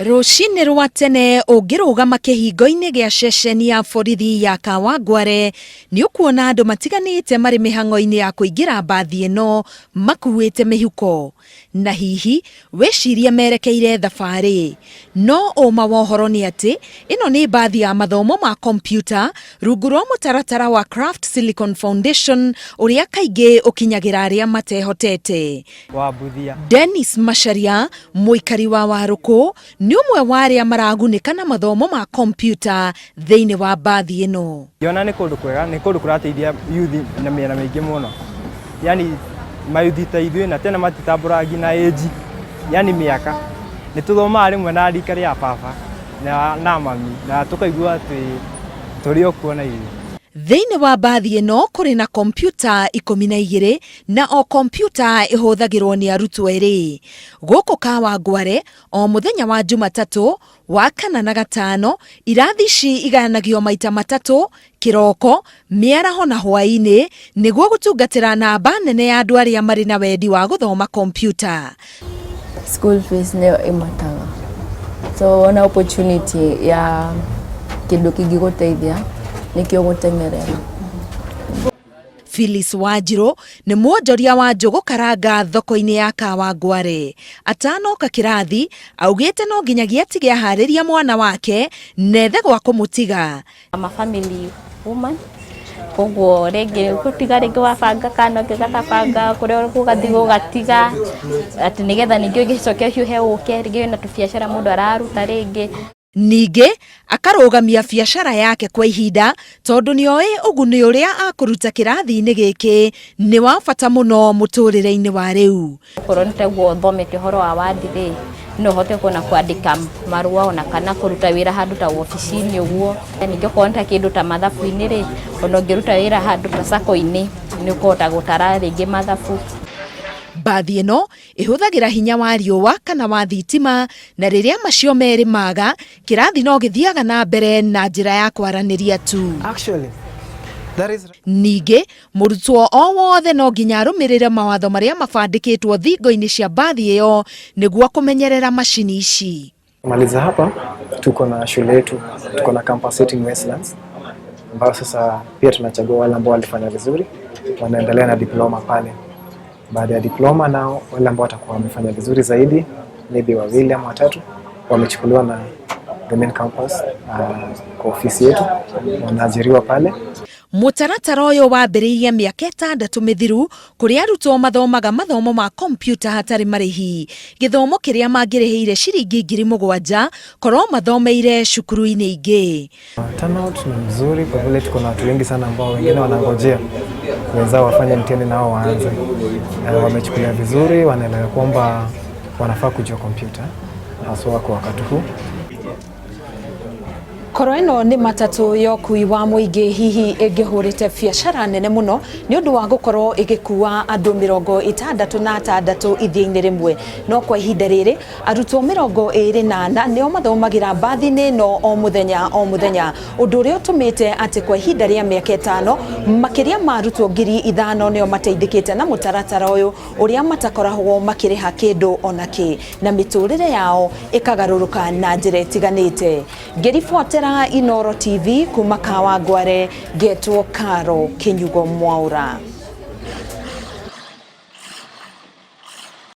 Rũcinĩ rwa tene ũngĩrũgama kĩhingo-inĩ gĩa ceceni ya borithi ya Kawangware nĩ ũkuona andũ matiganĩte marĩ mĩhang'o-inĩ ya kũingĩra mbathi ĩno makuĩte mĩhuko. Na hihi wĩcirie merekeire thabarĩ. No ũma wa ũhoro nĩ atĩ ĩno nĩ mbathi ya mathomo ma kompiuta rungu rwa mũtaratara wa Craft Silicon Foundation ũrĩa kaingĩ ũkinyagĩra arĩa matehotete. Wa Mbuthia. Dennis Macharia, mũikari wa Warũkũ, nĩ ũmwe wa arĩa maragunĩka na mathomo ma kompiuta thĩinĩ wa mbathi ĩno. Ngĩona nĩ kũndũ kwega, nĩ kũndũ kũrateithia youth na mĩena mĩingĩ mũno. Yani mayuthi ta ithuĩ na tena matitambũraga nginya age, yani mĩaka. Nĩ tũthomaga rĩmwe na rika rĩa baba na, na mami na tũkaigua twĩ tũrĩ o kuo na ithuĩ. Thĩinĩ wa mbathi ĩno kũrĩ na kompiuta 12 na o kompiuta ĩhũthagĩrwo nĩ arutwo erĩ. Gũkũ Kawangware, o mũthenya wa Jumatatũ, Wakana na Gatano, irathi ici igayanagio maita matatũ, kĩroko, mĩaraho na hwaĩ-inĩ, nĩguo gũtungatĩra namba nene ya andũ arĩa marĩ na wendi wa gũthoma kompiuta. School fees nĩyo ĩmataga, so wona opportunity ya kĩndũ kĩngĩgũteithia nĩkĩo ũgũteng'erera. Phyllis Wanjirũ nĩ mwonjoria wa njũgũ karanga thoko-inĩ ya Kawangware. Atanoka kĩrathi, augĩte no nginyagia atige aharĩria mwana wake na ethe gwa kũmũtiga. I'm a family woman koguo rĩngĩ gũtiga rĩngĩ wabanga kana ũngĩ gakabanga kũrĩa ũgathiĩ ũgatiga atĩ nĩgetha ningĩ ũgĩcoke ũhiũhe ũke rĩngĩ wĩna tũbiacara mũndũ araruta rĩngĩ. Ningĩ akarũgamia biacara yake kwa ihinda tondũ nĩoĩ ũguni ũrĩa akũruta kĩrathi-inĩ gĩkĩ nĩ wa bata mũno mũtũrĩre-inĩ wa rĩu. Okorwo nĩ taguo ũthomete ũhoro wa wandi rĩ, no ũhote kuona kwandĩka marũa ona kana kũruta wĩra handũ ta wabici-inĩ ũguo. Ningĩ okorwo nĩ ta kĩndũ ta mathabu-inĩ rĩ, ona ũngĩruta wĩra handũ ta sacco-inĩ nĩ ũkũhota gũtara rĩngĩ mathabu. Mbathi ĩno Ĩhũthagĩra hinya wa riũa kana wa thitima, na rĩrĩa macio merĩ maga, kĩrathi no gĩthiaga na mbere na njĩra ya kwaranĩria tu. Actually, that is... Ningĩ, mũrutwo o wothe no nginya arũmĩrĩre mawatho marĩa mabandĩkĩtwo thingo-inĩ cia mbathi ĩyo nĩguo kũmenyerera macini ici. Maliza hapa tuko na shule yetu, tuko na campus yetu in Westlands ambayo sasa pia tunachagua wale ambao walifanya vizuri wanaendelea na diploma pale. Baada ya diploma nao wale ambao watakuwa wamefanya vizuri zaidi maybe wawili ama watatu wamechukuliwa na the main campus kwa ofisi yetu wanaajiriwa pale. Mũtaratara ũyũ wambĩrĩirie mĩaka ĩtandatũ mĩthiru kũrĩa arutwo mathomaga mathomo ma kompiuta hatarĩ marĩhi, gĩthomo kĩrĩa mangĩrĩhĩire ciringi 7,000 korwo mathomeire cukuru-inĩ ingĩ. Turnout ni mzuri kwa vile tuko na watu wengi sana ambao wengine wanangojea wenzao wafanye mtihani nao waanze. Wamechukulia vizuri, wanaelewa kwamba wanafaa kujua kompyuta haswa kwa wakati huu. Korwo ĩno nĩ matatũ ya ũkui wa mũingĩ hihi ĩngĩhũrĩte biacara nene mũno nĩ ũndũ wa gũkorwo ĩgĩkua andũ 66 ithiĩ-inĩ rĩmwe. No kwa ihinda rĩrĩ arutwo 24 nĩo mathomagĩra mbathi-inĩ ĩno o mũthenya o mũthenya, ũndũ ũrĩa ũtũmĩte atĩ kwa ihinda rĩa mĩaka ĩtano makĩria ma arutwo 5,000 nĩo mateithĩkĩte na mũtaratara ũyũ ũrĩa matakoragwo makĩrĩha kĩndũ ona kĩ na mĩtũrĩre yao ĩkagarũrũka na njĩra ĩtiganĩte. Ngĩribotera Inooro TV kuma Kawangware, ngetwo Caro Kĩnyugo Mwaũra.